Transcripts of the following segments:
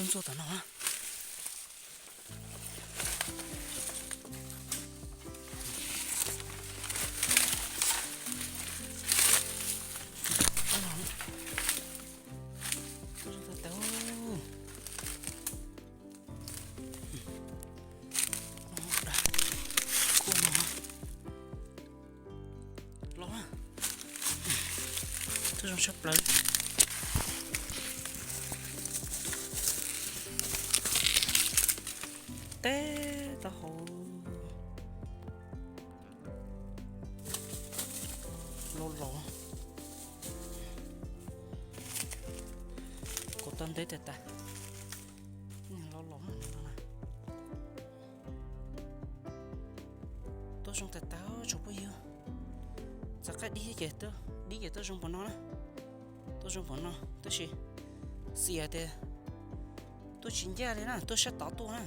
Ntxuaj tom no. Los na, tuaj zoo tshaj plaws. Teb taub hau los los, kaus tau ntev tas tas. Los los, tuaj zoo tas tas tsoom phooj ywg. Txawm qab dib ces, dib ces tuaj zoo pom no na, tuaj zoo pom no tab sis xis tias tuaj tsis ncaj li na, tuaj sab tod tuaj na,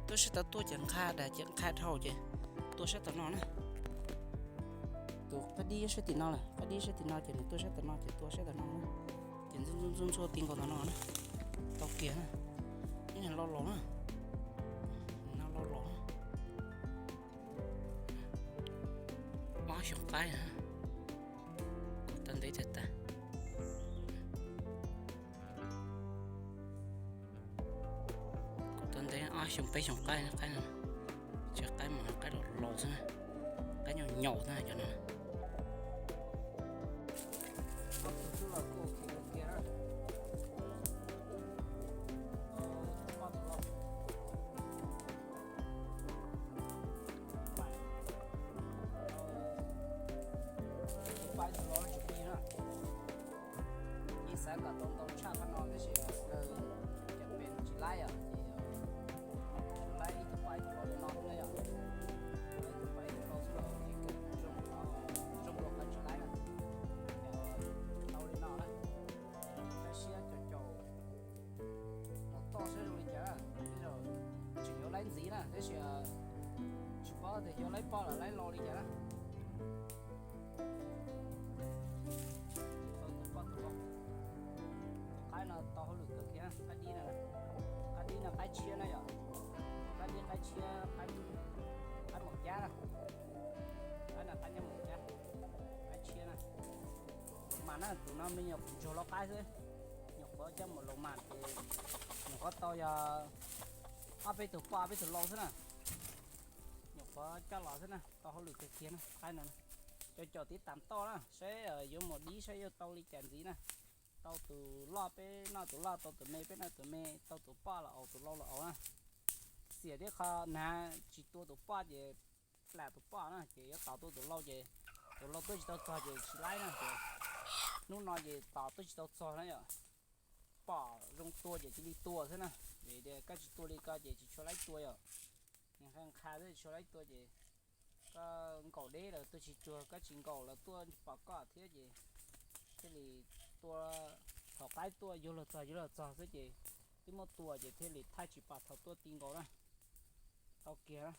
tuaj sab tod tuaj ces nqha dam ces nqha dhau ces tuaj sab tom no na. Tus qab dib sab tim no lawm, qab dib sab tim no ces nws tuaj sab tom no ces tuaj sab tom no na, ces ntxuaj ntxuaj ntxuaj ti nkaus tom no na, tau kiag na. Ib niag lo los na, no lo los na, ob xyoos qaib na, kuv tau ntev tas tas. Kuv tau ntev ob xyoo peb xyoo qaib, qaib no, tsis qaib mas qaib los laus xwb na, qaib nyaum nyaum xwb na cov no. Ib xav kom tau ntau tshaj qhov no tab sis cov pem tsis laib os, ces tsuas laib ib tug paj ib tug hlau li no xwb na yom. Ib tug paj ib tug hlau xwb los zoo, zoo dua qhov tsis laib na. Tau li no na, rau siab caum caum mus toj saib zoo li cas na. Tej zaum tseem yuav laib ntxiv na tab sis tsis paub tias yuav laib poj los laib hlau li cas na. Tus qaib no tau hauj lwm kawg kiag, qaib dib no, qaib dib no qaib tshiab na yom, qaib dib qaib tshiab, qaib maum cab na, qaib no qaib nyob maum cab, qaib tshiab na. Laus mas na, tus no me nyuam qhuav ntsuag lau qaib xwb, nyuam qhuav coj mus laus mas ces nyuam qhuav tau yog ob peb tug poj peb tug hlau xwb na, nyuam qhuav coj los xwb na, tau hauj lwm kawg kiag na qaib no. Caum caum tib tam toj na saib yuav mus dib saib yuav tau li cas ntxiv na. Tau tus loj peb noj tus loj, tau tus me peb noj tus me, tau tus poj los aus tus hlau los aus na. Xiam thiab qhov nag tsis tua tus poj ces plam tus poj na ces yuav tos tua tus hlau ces tus hlau tuaj tsis tau txog ces tsis laib na ces hnub no ces tos tuaj tsis tau txog na yom. Pom zoo tua ces cia li tua xwb na, vim tias koj tsis tua li ko ces tsis tshua laib tua yom. Nqha nqha xwb tsis tshua laib tua ces koj nkaum deb lawm tuaj tsis tsuag, koj tsis nkaum lawv tuaj tsis pom koj thiab ces thiaj li tua, thaum qaib tuaj yuav luag txog yuav luag txog xwb ces twb muab tua ces thiaj li thaij tsis pom thaum tuaj ti nkaus na. Tau kiag na,